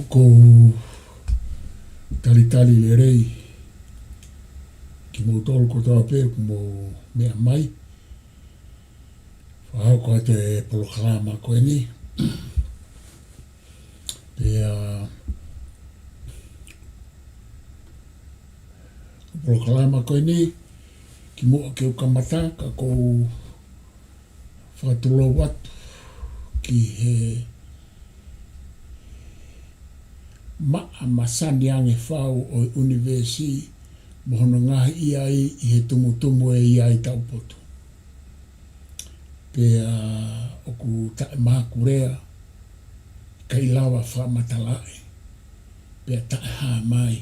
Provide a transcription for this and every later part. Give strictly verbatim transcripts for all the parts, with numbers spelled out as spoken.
ʻOku ou talitali lelei kimoutolu kotoa pē ʻoku mou meʻa mai. Fakahoko atu e polokalama ko eni. Pea, polokalama ko eni, kimuʻa ke u kamata, ka ʻoku ou fakatulou atu ki he maʻa masani ange fau ʻo e ʻunivēsi mo hono ngaahi ʻi ai ʻi he tumutumu e ʻi ai taupotu. Pea ʻoku taʻemahakulea, ʻikai lava fakamatalaʻi, pea taʻehāmai,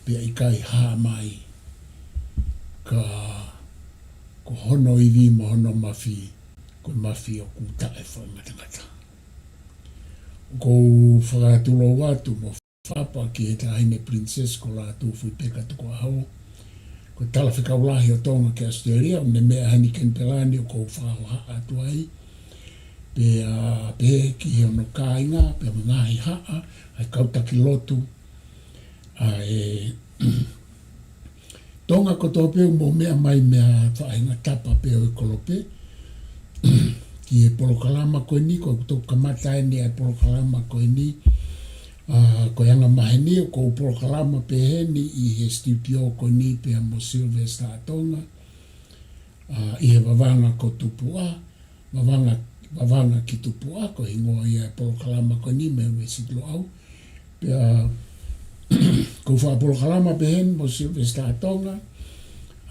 pea ʻikai hāmai, ka ko hono ivi mo hono mafi, ko e mafi ʻoku taʻefakangatangata. ʻOku ou fakatulou atu mo fapa ki he Taʻahine Princess ko Lātūfuipeka Tukuʻaho. Ko e Talafekau Lahi ʻo Tonga ki ʻAositelēlia, ʻoku ne meʻa heni Kenipela ni, ʻoku ou fakahohaʻa atu ai. Pea pehē ki hono kāinga, pea mo e ngaahi haʻa, ʻa e kau taki lotu, ʻa e Tonga kotoa pē ʻoku mou meʻa mai mei he faʻahinga tapa pē ʻo e kolope ki he polokalama ko eni, ko ʻeku toki kamata eni ʻa e polokalama ko eni. ʻA, ko e anga maheni ʻoku ou polokalama pē heni ʻi he studio ko eni pea mo Sylvester ʻa Tonga, ʻa, ʻi he vavanga ko Tupuʻa, vavanga, vavanga ki Tupuʻa, ko e hingoa ia e polokalama ko eni mei he ʻUnivēsiti Loʻau. Pea ʻoku ou fakapolokalama pē heni mo Sylvester ʻa Tonga,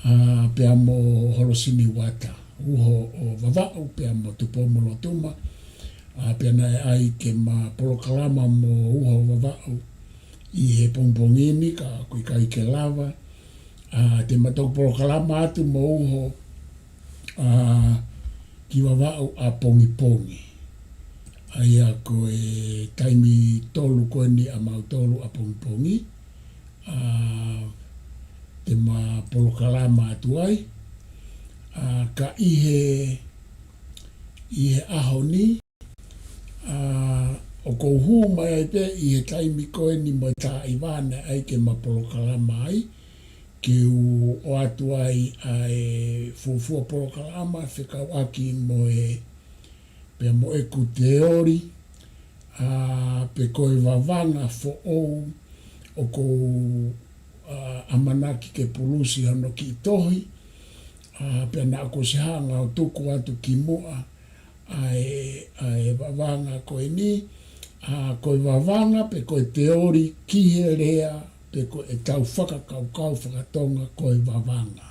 ʻa, pea mo Holosini Uata, uho ʻo Vavaʻu, pea mo Tupou-mo-Lotuma, ʻa, pea naʻe ʻai ke ma polokalama mo uho ʻo Vavaʻu ʻi he pongipongi ni, ka ʻoku ʻikai ke lava, ʻa, te ma toki polokalama atu mo uho, ʻa, ki Vavaʻu ʻapongipongi. ʻA ia ko e taimi tolu ko eni ʻamautolu ʻapongipongi, ʻa, te ma polokalama atu ai, ʻa, ka ʻi he, ʻi he ʻaho ni, ʻa, ʻoku ou hū mai ai pē ʻi he taimi ko eni mo e taimi naʻe ʻai ke ma polokalama ai, ke u ʻoatu ai ʻa e fuofua polokalama fekauʻaki mo e, pea mo ʻeku teoli, ʻa, pe ko e vavanga foʻou ʻoku ou, ʻa, ʻamanaki ke pulusi hono kiʻi tohi, ʻa, pea naʻá ku ʻosi hanga ʻo tuku atu kimuʻa ʻa e, ʻa e vavanga ko eni, ʻa, ko e vavanga pe ko e teoli ki he lea, pe ko ʻetau fakakaukau fakatonga ko e vavanga.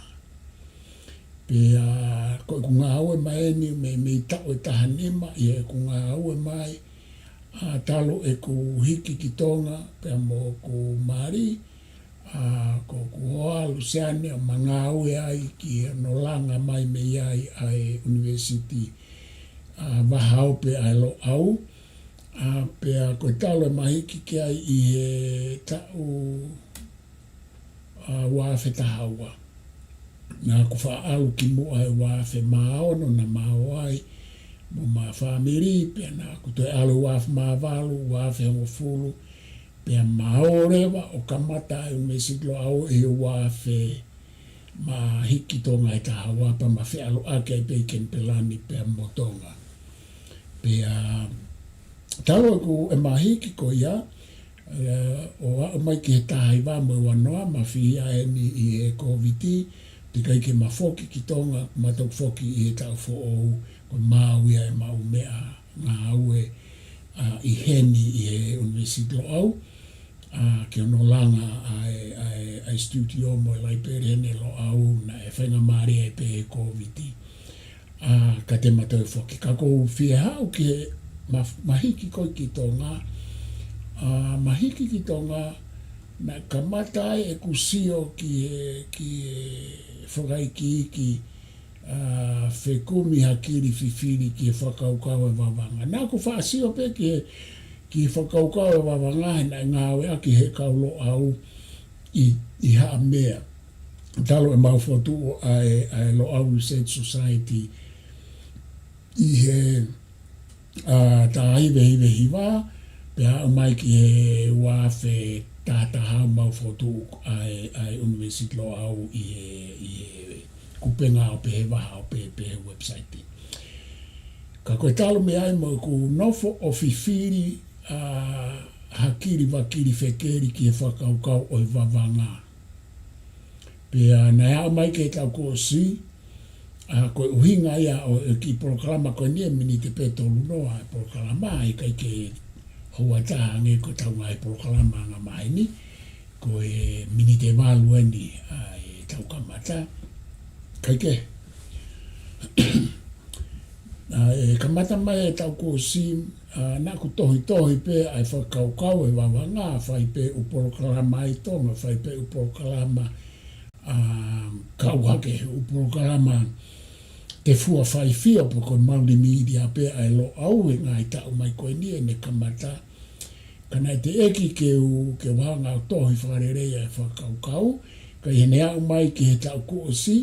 Pea ko ʻeku ngāue mai eni mei, mei he taʻu ʻe taha nima ʻi heʻeku ngāue mai, ʻa, talu ʻeku hiki ki Tonga, pea mo hoku mali, ʻa, ko hoku hoa Luseane ʻo ma ngāue ai ki hono langa mai mei ai ʻa e ʻUnivēsiti, ʻa, Vahaope ʻa e Loʻau, ʻa, pea ko e talu ʻema hiki ki ai ʻi he taʻu, ʻa, ua afe taha ua. Naʻá ku faʻa ʻalu kimuʻa he ua afe mā ono naʻa ma ō ai mo ʻema fāmili, pea naʻá ku toe ʻalu ua afe mā valu, ua afe hongofulu, pea ma ō leva ʻo kamata ʻa e ʻUnivēsiti Loʻau ʻi he ua afe mā hiki, Tonga ʻe taha ua, pea ma feʻaluʻaki ai pē ʻi Kenipela ni pea mo Tonga. Pea talu ʻeku, ʻema hiki ko ia, ʻa, ʻo aʻu mai ki he taha hiva mo e ua noa, ma fihi ʻeni ʻi he Kōviti, teʻeki ai ke ma foki ki Tonga, ma toki foki ʻi he taʻu foʻou, ko e maau ia ʻemau meʻangāue, ʻa, ʻi heni ʻi he ʻUnivēsiti Loʻau, ʻa, ki hono langa ʻa e, ʻa e, ʻa e studio mo e laipeli heni ʻe Loʻau naʻe faingamālie ai pē he Kōviti. ʻA, ka te ma toe foki. Ka ʻoku ou fie haʻu ki he ma-, ʻema hiki ko ē ki Tonga, ʻa, ʻema hiki ki Tonga, naʻe kamata ai ʻeku sio ki he, ki he fakaikiiki, ʻa, fekumi hakili fifili ki he fakakaukau e vavanga. Naʻá ku faʻa sio pē ki he, ki he fakakaukau e vavanga he naʻe ngāueʻaki he kau Loʻau ʻi, ʻi Haʻamea. Talu ʻemau fokotuʻu ʻa e, ʻa e Loʻau Research Society ʻi he, ʻa, taha hiva hiva hiva, Pea aʻu mai ki he ua afe taha taha ʻemau fokotuʻu ʻa e, ʻa e ʻUnivēsiti Loʻau ʻi he, ʻi he kupenga ʻo pehē vaha ʻo pehē, pehē website. Ka ko e talu mei ai mo ʻeku nofo ʻo fifili, ʻa, hakili, vakili, fekeli ki he fakakaukau ʻo e vavanga. Pea naʻe aʻu mai ki he taʻu kuo ʻosi, ʻa, ko e ʻuhinga ia ʻo e kiʻi polokalama ko eni ʻe miniti pē tolu noa e polokalama, ʻikai ke houa taha ange ko ʻetau ngaahi polokalama anga maheni, ko e miniti ʻe valu eni ʻa ʻetau kamata. Kae kehe, ʻa, ʻi he kamata mai e taʻu kuo ʻosi, ʻa, naʻá ku tohitohi pē ʻa e fakakaukau ʻo e vavanga, fai pē ʻū polokalama ʻi Tonga, fai pē ʻū polokalama, ʻa, kau hake he ʻū polokalama tefua faifio pe ko e multimedia pē ʻa e Loʻau he ngaahi taʻu mai ko eni ʻene kamata. Ka naʻe teʻeki ke u, ke u hanga ʻo tohi fakalelei ʻa e fakakaukau, ka ʻi heʻene aʻu mai ki he taʻu kuo ʻosi,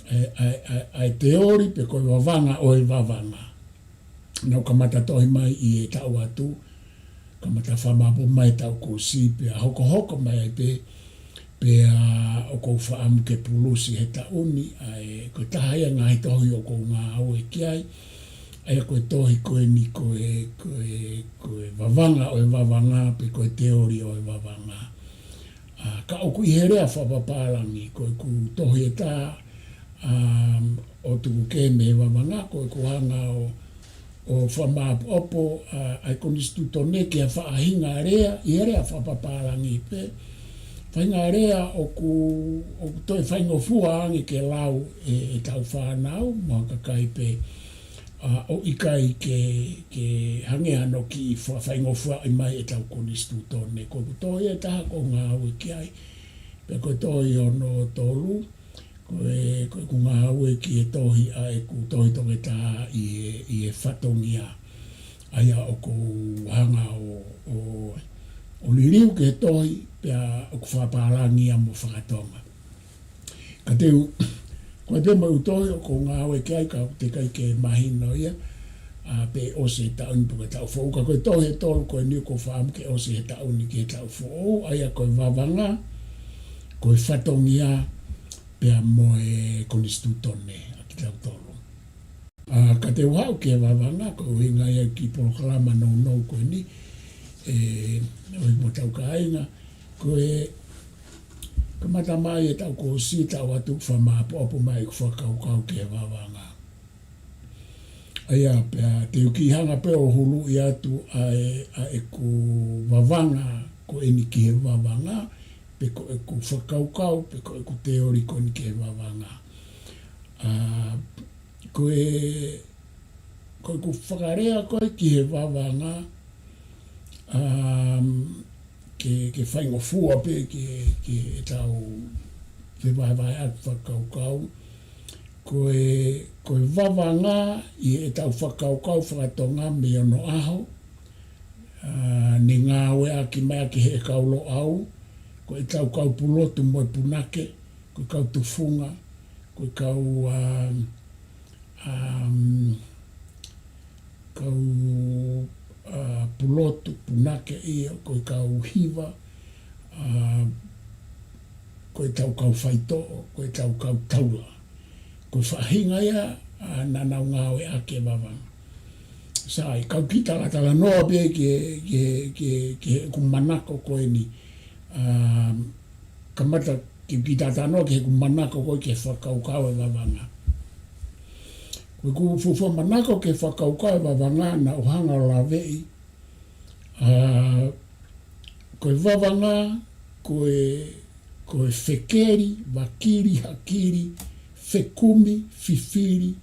ʻa e, ʻa e, ʻa e, ʻa e teoli pe ko e vavanga ʻo e vavanga. Naʻá ku kamata tohi mai ʻi he taʻu atu, kamata fakamāʻopoʻopo mai taʻu kuo ʻosi, pea hokohoko mai ai pē, pea ʻoku ou faʻa aʻu ke pulusi he taʻu ni, ʻa e, ko e taha ia e ngaahi tohi ʻoku ou ngāue ki ai, ʻa ia ko e tohi ko eni ko e, ko e, ko e vavanga ʻo e vavanga, pe ko e teoli ʻo e vavanga. ʻA, ka ʻoku ʻi he lea fakapapālangi, ko ʻeku tohi ʻe taha, ʻa, ʻo tuku kehe mei he vavanga, ko ʻeku hanga ʻo, ʻo fakamāʻopoʻopo, ʻa, ʻa e konisitūtone ki ha faʻahinga lea, ʻi he lea fakapapālangi pē. Faʻahinga lea ʻoku, ʻoku toe faingofua ange ke lau ʻe, ʻetau fānau, mo ha kakai pē, ʻa, ʻo ʻikai ke, ke hangē hano kiʻi fa-, faingofuaʻi mai ʻetau konisitūtone. Ko ʻeku tohi ʻe taha ʻoku ou ngāue ki ai, pea ko e tohi hono tolu, ko e, ko ʻeku ngāue ki he tohi ʻa ʻeku tohi toketā ʻi he, ʻi he fatongia. ʻA ia ʻoku ou hanga ʻo, ʻo, ʻo liliu ki he tohi, pea ʻoku fakapālangi ia mo fakatonga. Ka te u, ko e pē mo e ʻū tohi ʻoku ou ngāue ki ai ka ʻoku teʻeki ai ke mahino ia, ʻa, pe ʻosi e taʻu ni pe ko e taʻu foʻou. Ka ko e tohi ʻe tolu ko eni ʻoku ou faʻa aʻu ke ʻosi he taʻu ni ki he taʻu foʻou, ʻa ia ko e vavanga, ko e fatongia, pea mo e konisitūtone ʻa kitautolu. ʻA, ka te u haʻu ki he vavanga, ko e ʻuhinga ia e kiʻi polokalama nounou ko eni, ʻe, ʻoku mo tau kāinga, ko e kamata mai e taʻu kuo ʻosi, taʻu atu fakamāʻopoʻopo mai ʻeku fakakaukau ki he vavanga. ʻA ia pea te u kiʻi hanga pē ʻo huluʻi atu ʻa e, ʻa ʻeku vavanga ko eni ki he vavanga, pe ko ʻeku fakakaukau, pe ko ʻeku teoli ko eni ki he vavanga. ʻA, ko e, ko ʻeku fakalea ko ē ki he vavanga, um, ke, ke faingofua pē ke, ke tau fevahevaheʻaki fakakaukau. Ko e, ko e vavanga ʻi heʻetau fakakaukau fakatonga mei onoʻaho, ʻa, ne ngāueʻaki mai ʻaki ʻe he kau Loʻau, ko ʻetau kau pulotu mo e punake, ko e kau tufunga, ko e kau, um, um, kau, ʻa, pulotu, punake ia, ko e kau hiva, ʻa, ko ʻetau kau faitoʻo, ko ʻetau kau taula. Ko e faʻahinga ia, ʻa, naʻa nau ngāueʻaki e vavanga. Sai, kau kiʻi talatalanoa pē ki he, ki he, ki he, ki heʻeku manako ko eni. Um, kamata ke u kiʻi talatalanoa ki heʻeku manako ko ē ki he fakakaukau e vavanga. Ko ʻeku fuofua manako ki he fakakaukau e vavanga naʻá ku hanga ʻo laveʻi, ʻa, ko e vavanga, ko e, ko e fekeli, vakili, hakili, fekumi, fifili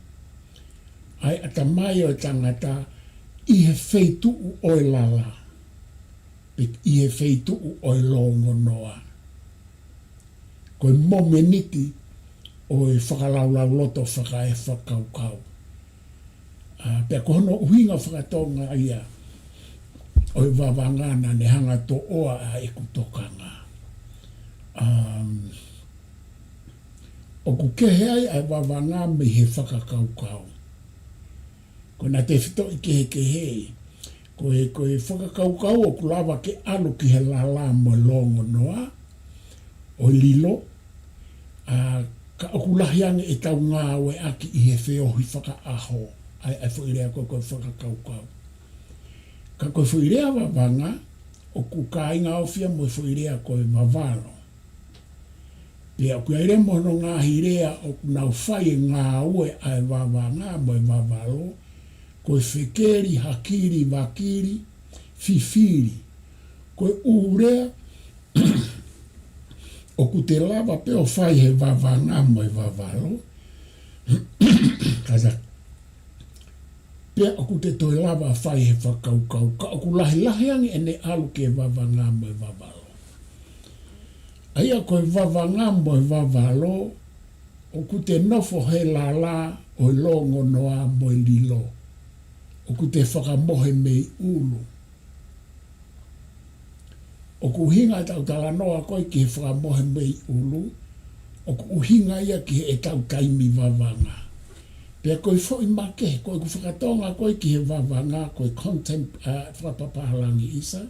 ʻa e ʻatamai ʻo e tangata ʻi he feituʻu ʻo e lala, pe ʻi he feituʻu ʻo e longonoa. Ko e momeniti ʻo e fakalaulauloto fakaefakakaukau. ʻA, pea ko hono ʻuhinga fakatonga ia ʻo e vavanga naʻá ne hanga ʻo toʻoa ʻa ʻeku tokanga. Um, ʻoku kehe ai ʻa e vavanga mei he fakakaukau. Ko ʻena tefitoʻi kehekehe, Ko e, ko e fakakaukau ʻoku lava ke ʻalu ki he lala mo e longonoa ʻo e lilo, ʻa, ka ʻoku lahi ange ʻetau ngāueʻaki ʻi he feohi fakaʻaho, ʻa e, ʻa e foʻi lea ko ē ko e fakakaukau. Ka ko e foʻi lea vavanga, ʻoku kāinga ofi ia mo e foʻi lea ko e vavalo. Pea ʻoku ʻi ai leva mo hono ngaahi lea ʻoku nau fai e ngāue ʻa e vavanga mo e vavalo, ko e fekeli, hakili, vakili, fifili. Ko e ʻū lea ʻoku te lava pē ʻo fai he vavanga mo e vavalo, kātaki, pea ʻoku te toe lava fai he fakakaukau, ka ʻoku lahilahi ange ʻene ʻalu ki he vavanga mo e vavalo. ʻA ia ko e vavanga mo e vavalo, ʻoku te nofo he lala ʻo e longonoa mo e lilo. ʻOku te fakamohe mei ʻulu. ʻOku ʻuhinga ʻetau talanoa ko ē ki he fakamohe mei ʻulu, ʻoku ʻuhinga ia ki heʻetau taimi vavanga. Pea ko e foʻi makehe, ko ʻeku fakatonga ko ē ki he vavanga, ko e contem-, ʻa, fakapapālangi ʻisa.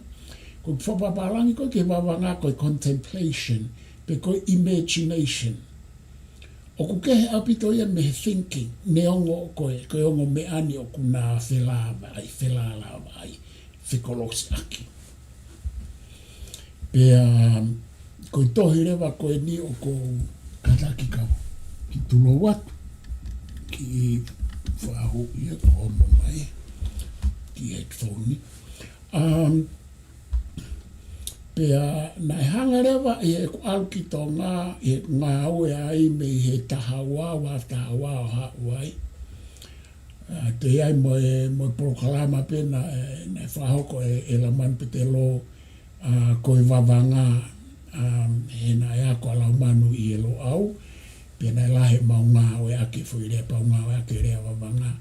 Ko ʻeku fakapapālangi ko ē ki he vavanga, ko e contemplation, pe ko e imagination. ʻOku kehe ʻaupito ia mei he thinking, neongo ko e, ko e ongo meʻa ni ʻoku na felāvaʻai, felālavaʻai, fekolosiʻaki. Pea, ko e tohi leva ko eni ʻoku ou kātaki kau kiʻi tulou atu, kiʻi fahu ia ko homo mai, kiʻi headphone ni. Um, pea naʻe hanga leva ʻi heʻeku ʻalu ki Tonga, ʻi heʻeku ngāue ai mei he taha ua, ua taha ua ʻo haʻu ai. ʻA, toe ʻi ai mo e, mo e polokalama pē naʻe, naʻe fakahoko ʻe, ʻe Laumanu Petelo, ʻa, ko e vavanga, ʻa, he naʻe ako ʻa Laumanu ʻi he Loʻau, pea naʻe lahi ʻemau ngāueʻaki e foʻi lea pea u ngāueʻaki e lea vavanga.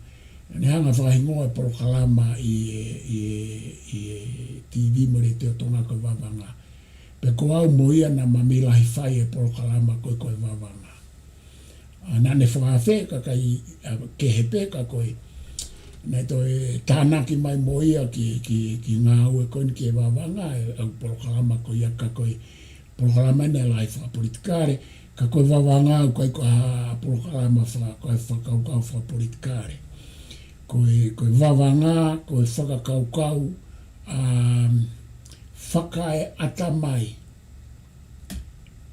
Naʻe hanga fakahingoa e polokalama ʻi he, ʻi he, ʻi he T V mo e Letiō Tonga ko e Vavanga. Pea ko au mo ia naʻa ma mei lahi fai e polokalama ko ē ko e Vavanga. ʻA, naʻa ne fakaafe kakai, ʻa, kehe pē ka ko e, naʻe toe tānaki mai mo ia ki, ki, ki he ngāue ko eni ki he Vavanga, e, ʻa e polokalama ko ia ka ko e polokalama naʻe lahi fakapolitikale, ka ko e Vavanga ʻoku ʻikai ko ha polokalama faka-, ko e fakakaukau fakapolitikale. Ko e, ko e Vavanga, ko e fakakaukau, um, fakaeʻatamai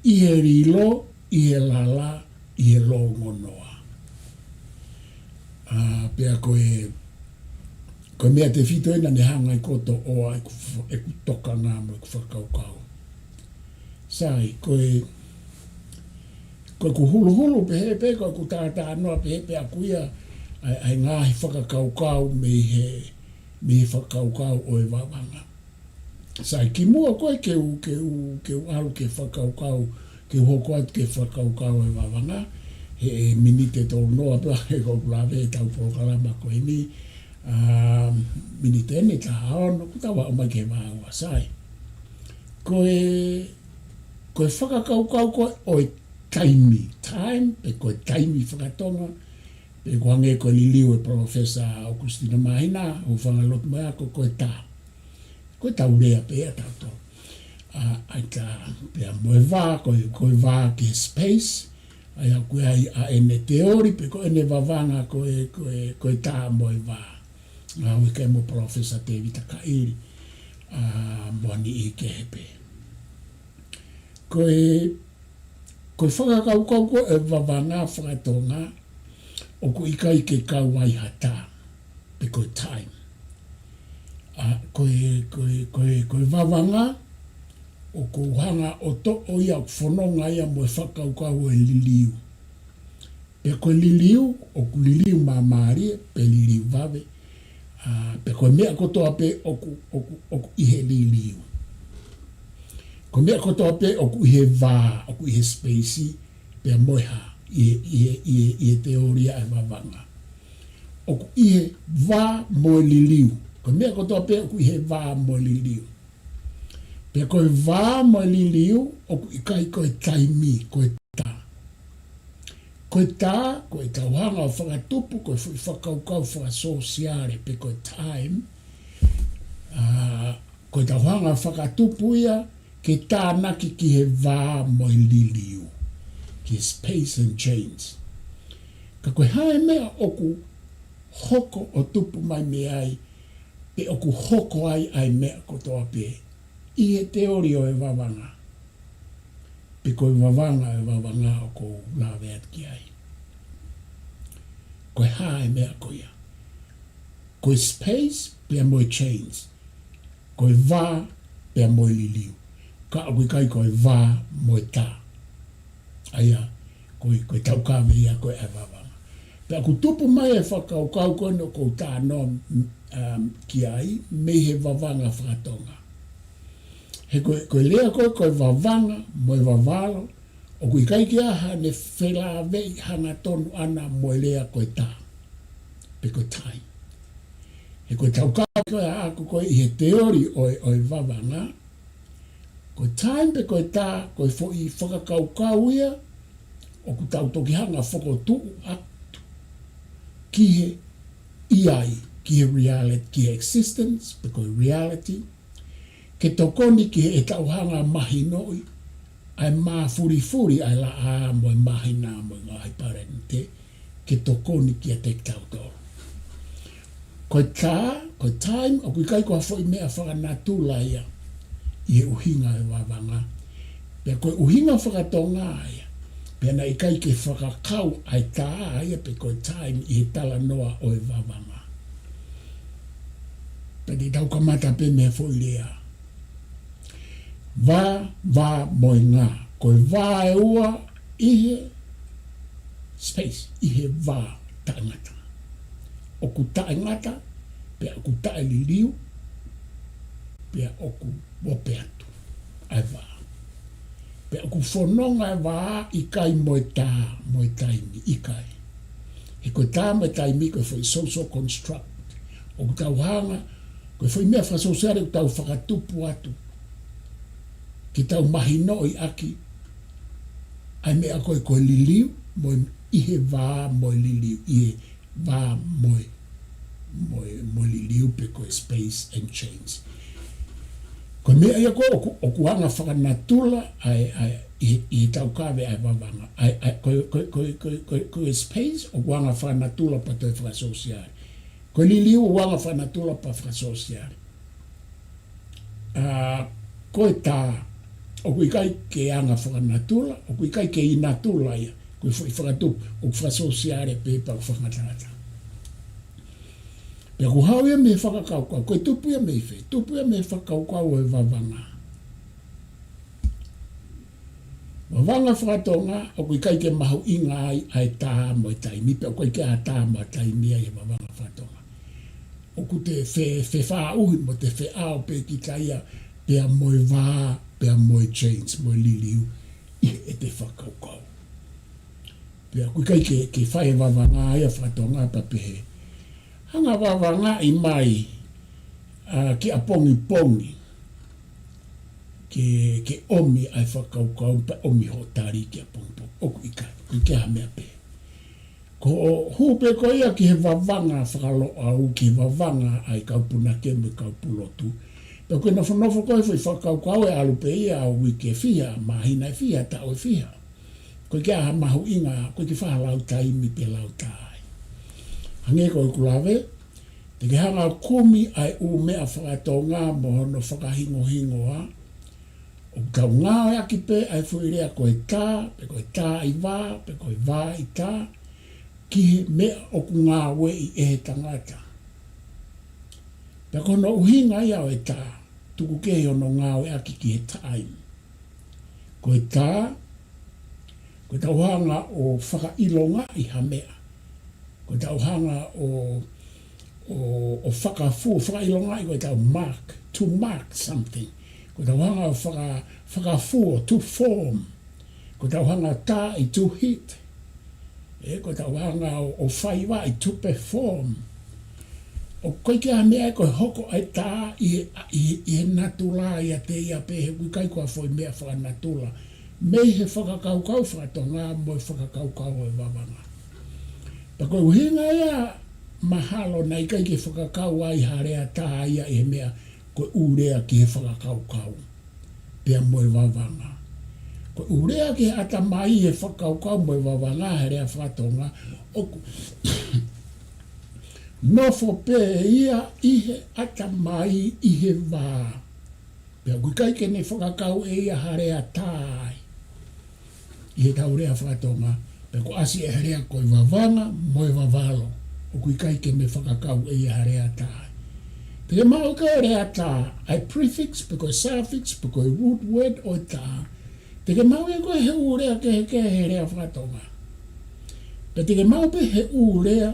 ʻi he lilo, ʻi he lala, ʻi he longonoa. ʻA, pea ko e, ko e meʻa tefito ena naʻe hanga ai ko ē ʻo toʻo ai ʻeku f-, ʻeku tokanga mo ʻeku fakakaukau. Sai, ko e, ko ʻeku huluhulu pehē pē, ko ʻeku talanoa pehē pē ʻaku ia, ʻa e, ʻa e ngaahi fakakaukau mei he, mei he fakakaukau ʻo e Vavanga. Sai, kimuʻa ko ē ke u, ke u, ke u ʻalu ki he fakakaukau, ke u hoko atu ki he fakakaukau ʻo e Vavanga, he, he miniti ʻe tolu noa pē ʻoku lave ʻetau polokalama ko eni, ʻa, miniti eni taha ono, kuo tau aʻu mai ki he vā ua, sai. Ko e, ko e fakakaukau ko ē ʻo e taimi, time, pe ko e taimi fakatonga, pe ko e hangē ko e liliu ʻa e Palōfesa ʻOkusitino Māhina, ʻo fanga lotu mai ako ko e tā. Ko e tau lea pē ia ʻa tautolu. ʻA, ʻa e tā, pea mo e vā, ko e, ko e vā ki he space, ʻa ia ʻoku ʻi ai ʻa ʻene teoli, pe ko ʻene vavanga ko e, ko e, ko e tā mo e vā. Ngāueʻaki mo Palōfesa Tēvita Kaʻili, ʻa, mo ha niʻihi kehe pē. Ko e, ko e fakakaukau ko ē ʻo e vavanga fakatonga, ʻoku ʻikai ke kau ai ha tā, pe ko e time. ʻA, ko e, ko e, ko e, ko e vavanga, ʻoku ou hanga ʻo toʻo ia ʻoku fononga ia mo e fakakaukau ʻo e liliu. Pea ko e liliu, ʻoku liliu māmālie, pe liliu vave. ʻA, pea ko e meʻa kotoa pē ʻoku, ʻoku, ʻoku ʻi he liliu. Ko e meʻa kotoa pē ʻoku ʻi he vā, ʻoku ʻi he space, pea mo e hā, ʻi he, ʻi he, ʻi he, ʻi he teolia ʻa e vavanga. ʻOku ʻi he vā mo e liliu. Ko e meʻa kotoa pē ʻoku ʻi he vā mo e liliu. Pea ko e vā mo e liliu, ʻoku ʻikai ko e taimi, ko e tā. Ko e tā, ko e tau hanga ʻo fakatupu, ko e foʻi fakakaukau fakasōsiale, pe ko e time, Ko e tauhanga fakatupu ia ke tānaki ki he vā mo e liliu, ki he space and change. Ka ko e hā e meʻa ʻoku hoko ʻo tupu mai mei ai, pe ʻoku hoko ai ʻa e meʻa kotoa pē, ʻi he teoli ʻo e vavanga, pe ko e vavanga ʻo e vavanga ʻoku ou lave atu ki ai? Ko e hā e meʻa ko ia? Ko e space pea mo e change. Ko e vā pea mo e liliu. Ka ʻoku ʻikai ko e vā mo e tā. ʻA ia, ko e, ko e taukave ia ko ē ʻa e vavanga. Pea ʻoku tupu mai e fakakaukau ko eni ʻoku ou talanoa, um, ki ai, mei he vavanga fakatonga. He ko e, ko e lea ko ē, ko e vavanga mo e vavalo, ʻoku ʻikai ke ʻi ai haʻane felāveʻi hangatonu ʻana mo e lea ko e tā, pe ko e time. He ko e taukave ko ē ʻaʻaku ko ē ʻi he teoli ʻo e, ʻo e vavanga, ko e time pe ko e tā, ko e foʻi fakakaukau ia ʻoku tau toki hanga ʻo fokotuʻu atu ki he ʻi ai, ki he reality, ki he existence, pe ko e reality, ke tokoni ki heʻetau hanga ʻo mahinoʻi ʻa e mafulifuli ʻa e laʻā mo e māhina mo e ngaahi palanite, ke tokoni kiate kitautolu. Ko e tā, ko e time, ʻoku ʻikai ko ha foʻi meʻa fakanatula ia ʻi he ʻuhinga ʻo e vavanga. Pea ko e ʻuhinga fakatonga ia. Pea naʻe ʻikai ke fakakau ʻa e tā ia pe ko e time ʻi he talanoa ʻo e vavanga. Pea te tau kamata pē mei he foʻi lea. Vā, vā mo e ngā. Ko e vā ʻe ua ʻi he space, ʻi he vā taʻengata. ʻOku taʻengata, pea ʻoku taʻeliliu, pea ʻoku ope atu ʻa e vā. Pea ʻoku fononga e vā ʻikai mo e tā, mo e taimi, ʻikai. He ko e tā mo e taimi ko e foʻi social construct ʻoku tau hanga, ko e foʻi meʻa fakasōsiale ʻoku tau fakatupu atu ke tau mahinoʻi ʻaki ʻa e meʻa ko ē ko e liliu, mo e ʻi he vā mo e liliu, ʻi he vā mo e, mo e, mo e liliu pe ko e space and change. Ko e meʻa ia ko ē ʻoku, ʻoku anga fakanatula ʻa e, ʻa e, ʻi, ʻi he taukave ʻa e vavanga. ʻA e, ʻa e, ko e, ko e, ko e, ko e, ko e, ko e space, ʻoku anga fakanatula pea toe fakasōsiale. Ko e liliu ʻoku anga fakanatula pea fakasōsiale. ʻA, ko e tā, ʻoku ʻikai ke anga fakanatula, ʻoku ʻikai ke ʻi natula ia, ko e foʻi fakatupu, ʻoku fakasōsiale pē pea ʻoku fakangatangata. Pea ʻoku haʻu ia mei he fakakaukau, ko e tupu ia mei fē, tupu ia mei he fakakaukau ʻo e vavanga. Vavanga fakatonga, ʻoku ʻikai ke mahuʻinga ai ʻa e tā mo e taimi, pea ʻoku ʻikai ke ʻi ai ha tā mo ha taimi ia ʻi he vavanga fakatonga. ʻOku te fe-, fefaʻuhi mo te feʻao pē kita ia, pea mo e vā, pea mo e change, mo e liliu, ʻi heʻete fakakaukau. Pea ʻoku ʻikai ke, ke fai e vavanga ia fakatonga pea pehē, hanga ʻo vavangaʻi mai, ʻa, ki ʻapongipongi, ke, ke ʻomi ʻa e fakakaukau pea ʻomi hoʻo tali ki ʻapongipongi. ʻOku ʻikai, ʻoku ʻikai ha meʻa pehē. Ko hoʻo hū pē ko ia ki he vavanga fakaLoʻau, ki he vavanga ʻa e kau punake mo e kau pulotu. Pea ko e nofonofo ko ē foʻi fakakaukau ʻe ʻalu pē ia ʻa e uike ʻe fiha, māhina ʻe fiha, taʻu ʻe fiha. ʻOku ʻikai ke ʻi ai ha mahuʻinga, ʻoku ʻikai ke fai ha lau taimi pe lau tā ai. Hangē ko ʻeku lave, te ke hanga ʻo kumi ʻa e ʻū meʻa fakatonga mo hono fakahingohingoa, ʻoku tau ngāueʻaki pē ʻa e foʻi lea ko e tā, pe ko e tā ʻi vā, pe ko e vā ʻi tā, ki he meʻa ʻoku ngāueʻi ʻe he tangata. Pea ko hono ʻuhinga ia ʻo e tā, tuku kehe hono ngāueʻaki ki he taimi. Ko e tā, ko ʻetau hanga ʻo fakaʻilongaʻi ha meʻa. Ko ʻetau hanga ʻo, ʻo, ʻo fakafu-, fakaʻilongaʻi, ko ʻetau mark, to mark something. Ko ʻetau hanga ʻo faka-, fakafuo, to form. Ko ʻetau hanga ʻo taaʻi, to hit. ʻE, ko ʻetau hanga ʻo, ʻo faiva, to perform. ʻOku ʻikai ke ʻi ai ha meʻa ia ko e hoko ʻa e tā ʻi he, ʻi he, ʻi he natula ʻiate ia pē, he ʻoku ʻikai ko ha foʻi meʻa fakanatula mei he fakakaukau fakatonga mo e fakakaukau ʻo e vavanga. Pea ko e ʻuhinga ia mahalo naʻe ʻikai ke fakakau ai ha lea tā ia ʻi he meʻa ko e ʻū lea ki he fakakaukau pea mo e vavanga. Ko e ʻū lea ki he ʻatamai he fakakaukau mo e vavanga he lea faka-Tonga, ʻoku nofo pē ia ʻi he ʻatamai ʻi he vā. Pea ʻoku ʻikai ke ne fakakau ʻe ia ha lea tā ai ʻi heʻetau lea faka-Tonga, pea ʻoku ʻasi ʻe he lea ko e vavanga mo e vavalo. ʻOku ʻikai ke ne fakakau ʻe ia ha lea tā ai. Te ke maʻu ko e lea tā, ʻa e prefix, pe ko e suffix, pe ko e root word ʻo e tā. Te ke maʻu ia ko e he ʻū lea kehekehe he lea faka-Tonga. Pea te ke maʻu pē he ʻū lea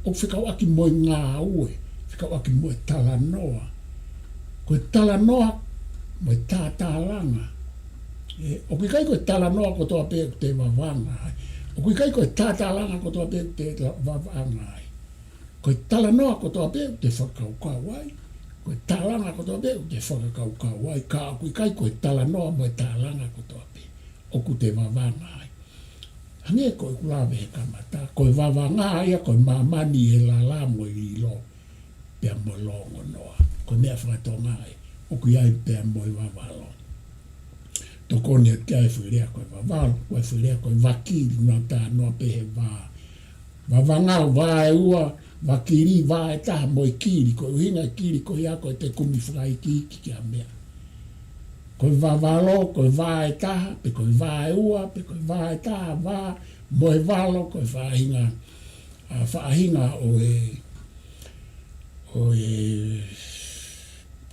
ʻoku fekauʻaki mo e ngāue, fekauʻaki mo e talanoa. Ko e talanoa mo e tātālanga. ʻE, ʻoku ʻikai ko e talanoa kotoa pē ʻoku te vavanga ai. ʻOku ʻikai ko e tātālanga kotoa pē ʻoku te ta-, vavanga ai. Ko e talanoa kotoa pē ʻoku te fakakaukau ai. Ko e tālanga kotoa pē ʻoku te fakakaukau ai. Ka ʻoku ʻikai ko e talanoa mo e tālanga kotoa pē ʻoku te vavanga ai. Hangē ko ʻeku lave he kamata, ko e vavanga ia ko e māmani he lala mo e lilo, pea mo e longonoa. Ko e meʻa faka-Tonga ē, ʻoku ʻi ai pea mo e vavalo. Tokoni atu ki ai e foʻi lea ko e vavalo, ko e foʻi lea ko e vakili, nau talanoa pē he vā. Vavanga, vā ʻe ua, vakili, vā ʻe taha mo e kili, ko e ʻuhinga e kili ko ia ko e te kumi fakaikiiki ki ha meʻa. Ko e vavalo, ko e vā ʻe taha, pe ko e vā ʻe ua, pe ko e vā ʻe taha, vā mo e valo, ko e faʻahinga, ʻa, faʻahinga ʻo e, ʻo e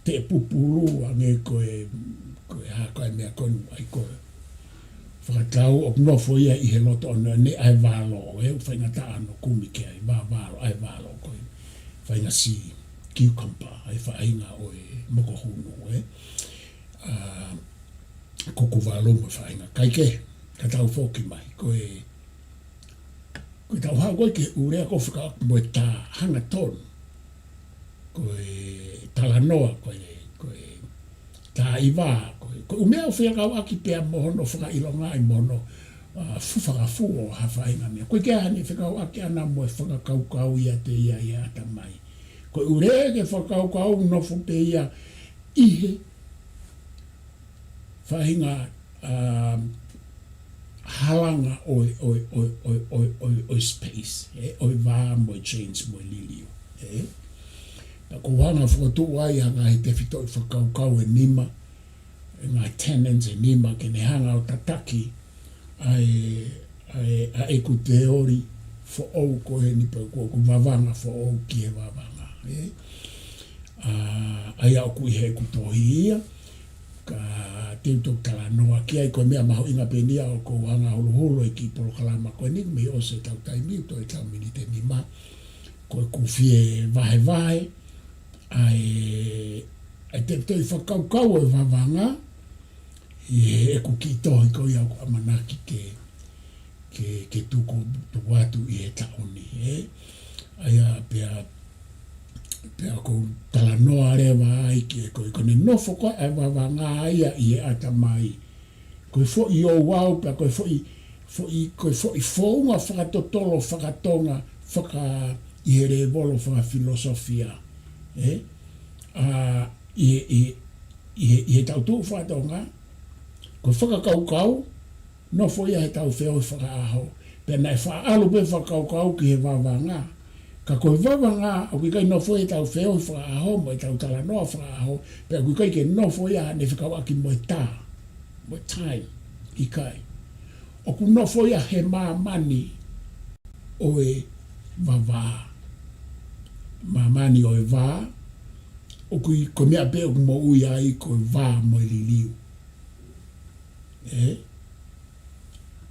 teʻepupulu, hangē ko e, ko e hā ko e meʻa ko eni ai ko e fakatau ʻoku nofo ia ʻi he loto ʻoʻona ʻa e valo, ʻe faingataʻa hono kumi ki ai, vavalo, ʻa e valo ko e faʻahinga sea cucumber, ʻa e faʻahinga ʻo e mokohunu, ē. ʻA, kuku valu mo e faʻahinga kaikehe, ka tau foki mai, ko e, ko e tau haʻu ko ē ki he ʻū lea ko e fekauʻaki mo e tā hangatonu. Ko e talanoa, ko e, ko e tā ʻi vā, ko e, ko e ʻū meʻa ʻoku fekauʻaki pea mo hono fakaʻilongaʻi mo hono, ʻa, fufakafu ʻo ha faʻahinga meʻa. ʻOku ʻikai ke ʻi ai haʻane fekauʻaki ʻana mo e fakakaukau ʻiate ia ʻi he ʻatamai. Ko e ʻū lea ke fakakaukau nofo pē ia ʻi he faʻahinga, um, halanga ʻo e, ʻo e, ʻo e space, ē, ʻo e vā mo e change mo e liliu, ē. Pea ʻoku ou hanga ʻo fokotuʻu ai ha ngaahi tefitoʻi fakakaukau ʻe nima, ʻe ngaahi tenets ʻe nima ke ne hanga ʻo tataki ʻa e, ʻa e, ʻa ʻeku teoli foʻou ko eni pe ko ʻeku vavanga foʻou ki he vavanga, ē. ʻA, ʻa ia ʻoku ʻi heʻeku tohi ia, ka te u toki talanoa ki ai, ko e meʻa mahuʻinga pē eni ia ʻoku ou hanga ʻo huluhulu e kiʻi polokalama ko eni, mei ʻosi ʻetau taimi, ʻoku toe ʻetau miniti ʻe nima, ko ʻeku fie vahevahe ʻa e, ʻa e tefitoʻi fakakaukau ʻo e vavanga, ʻi heʻeku kiʻi tohi ko ia ʻoku ʻamanaki ke, ke, ke tuku, tuku atu ʻi he taʻu ni, ē. ʻA ia pea, pea ʻoku ou talanoa leva ai ki he ko e, ko ʻene nofo ko ē ʻa e vavanga ia ʻi he ʻatamai. Ko e foʻi ouau pea ko e foʻi, foʻi, ko e foʻi founga fakatotolo faka-Tonga, faka-, ʻi he lēvolo fakafilosofia, ē. ʻA, ʻi he, ʻi he, ʻi he, ʻi he tau tuʻu faka-Tonga, ko e fakakaukau, nofo ia he tau feohi fakaʻaho. Pea naʻe faʻa ʻalu pē fakakaukau ki he vavanga. Ka ko e vavanga, ʻoku ʻikai nofo he tau feohi fakaʻaho, mo e tau talanoa fakaʻaho, pea ʻoku ʻikai ke nofo ia haʻane fekauʻaki mo e tā, mo e time, ʻikai. ʻOku nofo ia he māmani ʻo e vavā. Māmani ʻo e vā, ʻoku ʻi, ko e meʻa pē ʻoku moʻui ai ko e vā mo e liliu. Ē?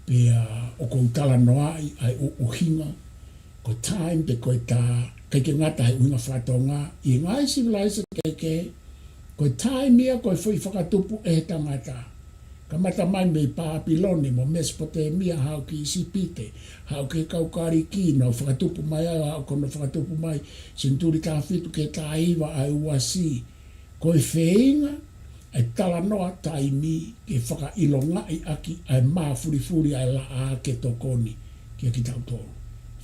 Pea ʻoku ou talanoaʻi ʻa e ʻu-, ʻuhinga, ko e time pe ko e tā, ʻikai ke ngata he ʻuhinga faka-Tonga, ʻi he ngaahi civilization kehekehe, ko e time ia ko e foʻi fakatupu ʻe he tangata. Kamata mai mei Pāpilone mo Mesopotemia, haʻu ki ʻIsipite, haʻu ki he kau Kalisi, nau fakatupu mai ai, haʻu ko hono fakatupu mai, senituli taha fitu ki he taha hiva ʻa e uasi. Ko e feinga ʻa e talanoa taimi ke fakaʻilongaʻi ʻaki ʻa e māfulifuli ʻa e laʻā ke tokoni kia kitautolu.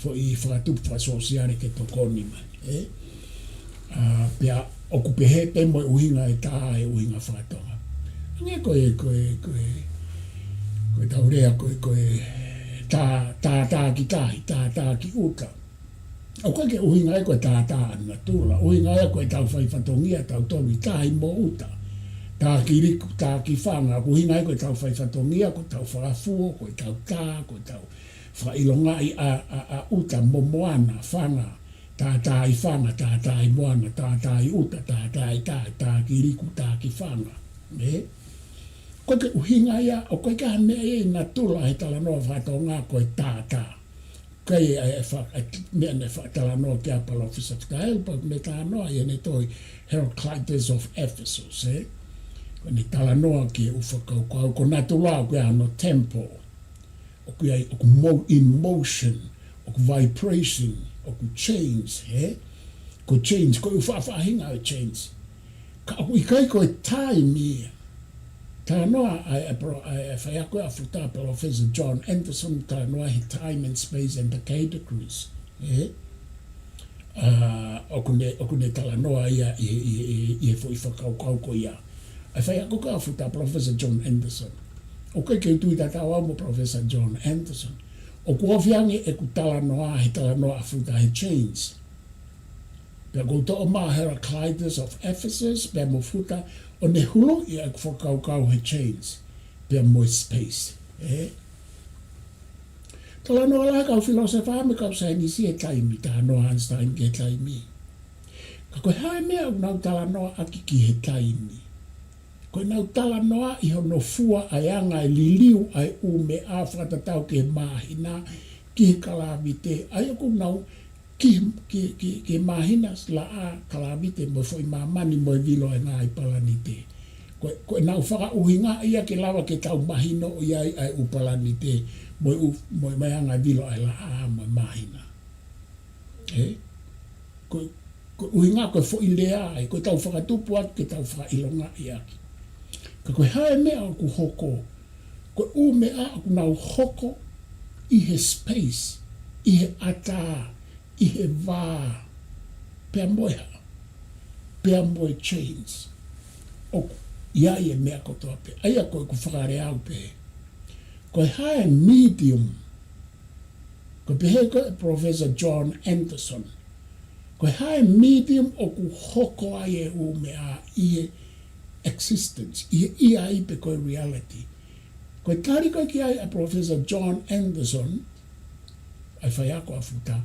Foʻi fakatupu fakasōsiale ke tokoni mai, ē? ʻA, pea ʻoku pehē pē mo e ʻuhinga e tā, e ʻuhinga faka-Tonga. Hangē ko e, ko e, ko e, ko e tau lea, ko e, ko e tā, tātā ki tahi, tātā ki ʻuta. ʻOku ʻikai ke ʻuhinga ia ko e tātā ʻa natula. ʻUhinga ia ko e tau fai fatongia, tau tolu ʻi tahi mo ʻuta. Tā ki liku, tā ki fanga. ʻOku ʻuhinga ia ko e tau fai fatongia, ko e tau fakafuo, ko e tau tā, ko e tau fakaʻilongaʻi ʻa, ʻa, ʻa ʻuta mo moana, fanga. Tātā ʻi fanga, tātā ʻi moana, tātā ʻi ʻuta, tātā ʻi tahi, tā ki liku, tā ki fanga. Ē? ʻOku ʻikai ke ʻuhinga ia, ʻoku ʻikai ke ha meʻa ia ʻi natula he talanoa faka-Tonga ko e tātā. Ko e, e, e fa-, e meʻa naʻe fakatalanoa ki ai ʻa Palōfesa Fikaelu, pea mo e talanoa ʻi heʻene tohi Heraclitus of Ephesus, ē? Ko ʻene talanoa ki he ʻū fakakaukau, ko natula ʻoku ʻi ai hono tempo. ʻOku ʻi ai, ʻoku mo-, in motion, ʻoku vibration, ʻoku change, ē? Ko change, ko e ʻū faʻahinga ʻo e change. Ka ʻoku ʻikai ko e taimi ia. Talanoa ʻa e, ʻa e pro-, ʻa e faiako ʻa Futa, Professor John Anderson, talanoa he Time and Space and the Categories, ē? ʻA, ʻoku ne, ʻoku ne talanoa ia ʻi, ʻi, ʻi, ʻi he foʻi fakakaukau ko ia. ʻA e faiako ko ē ʻa Futa, Professor John Anderson. ʻOku ʻikai ke u tui tatau au mo Professor John Anderson. ʻOku ofi ange ʻeku talanoa he talanoa ʻa Futa he change. Pea ʻoku ou toʻo mai Heraclitus of Ephesus, pea mo Futa, ʻo ne huluʻi ʻeku fakakaukau he change, pea mo e space. Ē? Talanoa lahi kau filōsefa mo e kau saienisi he taimi, talanoa Einstein ki he taimi. Ka ko e hā e meʻa ʻoku nau talanoaʻaki ki he taimi? Ko ʻenau talanoa ʻi hono fua ʻa e anga e liliu ʻa e ʻū meʻa fakatatau ki he māhina, ki he kalāviti, ʻa ia ʻoku nau ki, ki, ki, ki he māhina, laʻā, kalāviti, mo e foʻi māmani, mo e vilo ʻa e ngaahi palanite. Ko, ko ʻenau fakaʻuhinga ia ke lava ke tau mahinoʻi ai ʻa e ʻū palanite, mo e ʻū, mo e, mo e anga e vilo ʻa e laʻā, mo e māhina. Ē? Ko, ko e ʻuhinga ko e foʻi lea, ʻa e ko e tau fakatupu atu ke tau fakaʻilongaʻi ʻaki. Ka ko e hā e meʻa ʻoku hoko, ko e ʻū meʻa ʻoku nau hoko ʻi he space, ʻi he ʻatā, ʻi he vā, pea mo e hā, pea mo e change. ʻOku ʻi ai e meʻa kotoa pē. ʻA ia ko ʻeku fakalea au pē. Ko e hā e medium, ko e pehē ko ē ʻe Professor John Anderson. Ko e hā e medium ʻoku hoko ai e ʻū meʻa ʻi he existence, ʻi he ʻi ai pe ko e reality. Ko e tali ko ē ki ai ʻa Professor John Anderson, ʻa e faiako ʻa Futa,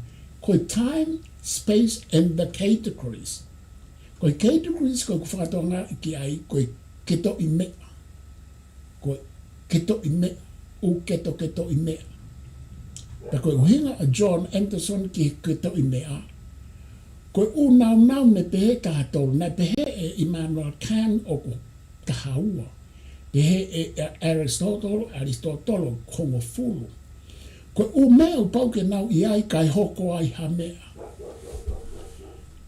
ko e time, space, and the categories. Ko e categories ko ʻeku faka-Tongaʻi ki ai, ko e ketoʻi meʻa. Ko e ketoʻi meʻa, ʻū ketoketoʻi meʻa. Pea ko e ʻuhinga ʻa John Anderson ki he ketoʻi meʻa, ko e ʻū nāunau naʻe pehē taha tolu, naʻe pehē ʻe Immanuel Kant ʻoku taha ua. Pehē ʻe, ʻe Aristotle, Aristotle ʻoku hongofulu. Ko e ʻū meʻa ʻoku pau ke nau ʻi ai kae hoko ai ha meʻa.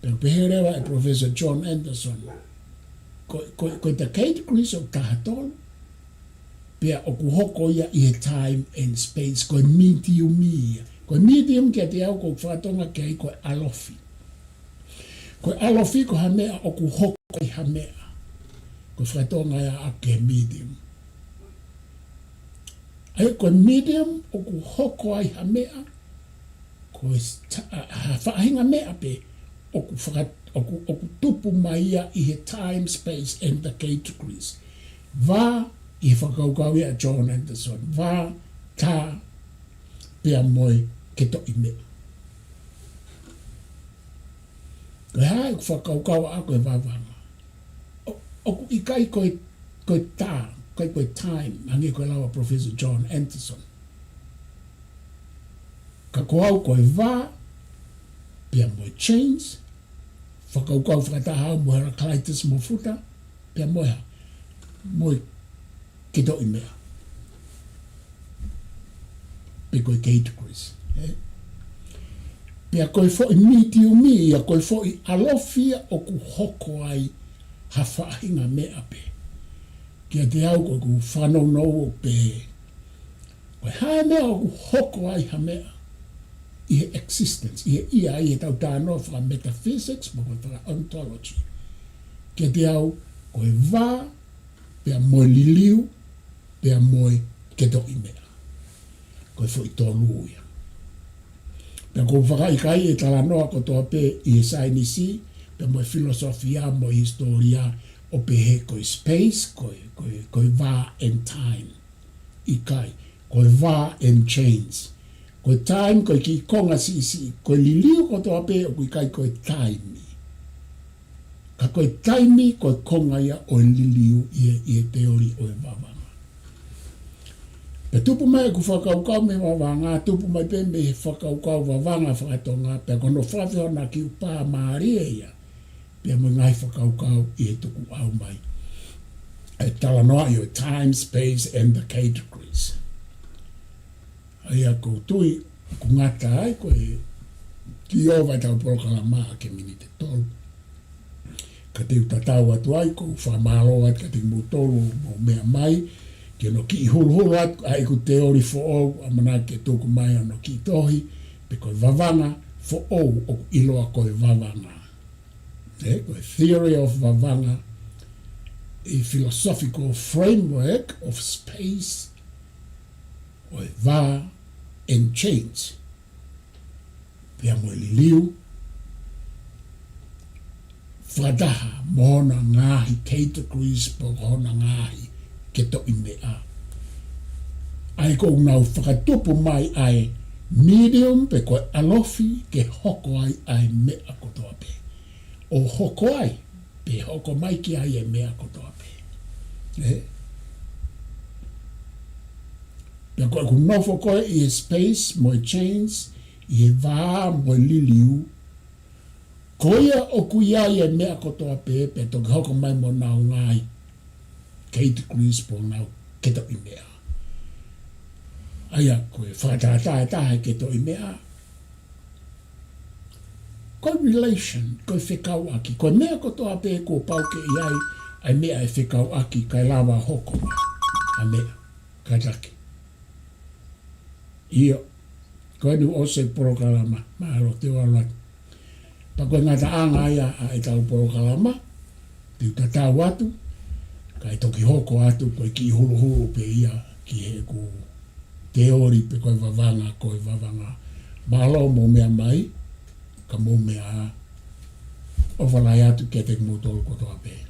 Pea pehē leva ʻe Professor John Anderson, ko, ko, ko e the categories ʻoku taha tolu, pea ʻoku hoko ia ʻi he time and space, ko e medium ia. Ko e medium kiate au ʻoku ou faka-Tonga ki ai ko e ʻalofi. Ko e ʻalofi ko ha meʻa ʻoku hoko ai ha meʻa. Ko e faka-Tonga ia ʻa e medium. ʻA ia ko e medium ʻoku hoko ai ha meʻa, ko e s-, ta-, ʻa, ha faʻahinga meʻa pē ʻoku faka-, ʻoku, ʻoku tupu mai ia ʻi he time, space, and the categories. Vā, ʻi he fakakaukau ia ʻa John Anderson. Vā, tā, pea mo e ketoʻi meʻa. Ko e hā ʻeku fakakaukau ʻaʻaku e vavanga. ʻO, ʻoku ʻikai ko e, ko e tā, ʻikai ko e time, hangē ko e lau ʻa Professor John Anderson. Ka ko au ko e vā, pea mo e change, fakakaukau fakataha au mo Heraclitus mo Futa, pea mo e hā, mo e ketoʻi meʻa. Pe ko e categories, ē? Pea ko e foʻi medium ia, ko e foʻi ʻalofi ia ʻoku hoko ai ha faʻahinga meʻa pē. Kiate au ko ʻeku fanongo ʻoku pehē. Ko e hā e meʻa ʻoku hoko ai ha meʻa ʻi he existence, ʻi he ʻi ai, ʻi he tau talanoa faka-metaphysics, mo e faka-ontology. kiate au, ko e vā, pea mo e liliu, pea mo e ketoʻi meʻa. Ko e foʻi tolu ia. Pea ʻoku fakaʻikaiʻi e talanoa kotoa pē ʻi he saienisi, pea mo e filosofia, mo e hisitōlia, ʻo pehē ko e space, ko e, ko e, ko e vā and time. ʻIkai, ko e vā and change. Ko e time, ko e kiʻi konga siʻisiʻi, ko e liliu kotoa pē ʻoku ʻikai ko e taimi. Ka ko e taimi, ko e konga ia ʻo e liliu ʻi he, ʻi he teoli ʻo e vavanga. Pea tupu mai ʻeku fakakaukau mei he vavanga, tupu mai pē mei he fakakaukau vavanga fakatonga, pea ko hono fakafehoanaki ʻoku pā mālie ia pea mo e ngaahi fakakaukau ʻi he tukuʻau mai. ʻA e talanoa ʻi he time, space, and the K degrees. ʻA ia ʻoku ou tui, ʻoku ngata ai ko e kiʻi ova ʻetau polokalama ʻaki e miniti ʻe tolu. Ka te u tatau atu ai, ʻoku ou fakamālō atu kiate kimoutolu hoʻomou meʻa mai, ki hono kiʻi huluhulu atu ʻa ʻeku teoli foʻou, ʻamanaki ke tuku mai hono kiʻi tohi, pe ko e vavanga foʻou ʻoku ʻiloa ko e vavanga. ʻE, ko e theory of vavanga, a philosophical framework of space, ʻo e vā and change. Pea mo e liliu, fakataha mo hona ngaahi categories pe ko hona ngaahi ketoʻi meʻa. ʻA ia ʻoku nau fakatupu mai ʻa e medium pe ko e ʻalofi ke hoko ai ʻa e meʻa kotoa pē. ʻO hoko ai, pe hoko mai ki ai e meʻa kotoa pē. ʻE? Pea ko ʻeku nofo ko ē ʻi he space mo e change, ʻi he vā mo e liliu, ko ia ʻoku ʻi ai e meʻa kotoa pē, pea toki hoko mai mo honau ngaahi categories pe ko honau ketoʻi meʻa. ʻA ia, ko e fakatātā ʻe taha e ketoʻi meʻa, ko e relation, ko e fekauʻaki, ko e meʻa kotoa pē kuo pau ke ʻi ai ʻa e meʻa ʻe fekauʻaki kae lava hoko mai ʻa e meʻa, kātaki. ʻIo, ko eni ʻosi e polokalama, mahalo te u ʻalu atu. Pea ko e ngataʻanga ia ʻa ʻetau polokalama, te u tatau atu, kae toki hoko atu ko e kiʻi huluhulu pē ia ki heʻeku teoli pe ko e vavanga, ko e vavanga. Mālō hoʻomou meʻa mai, ka mou meʻa ā, ʻofa lahi atu kiate kimoutolu kotoa pē.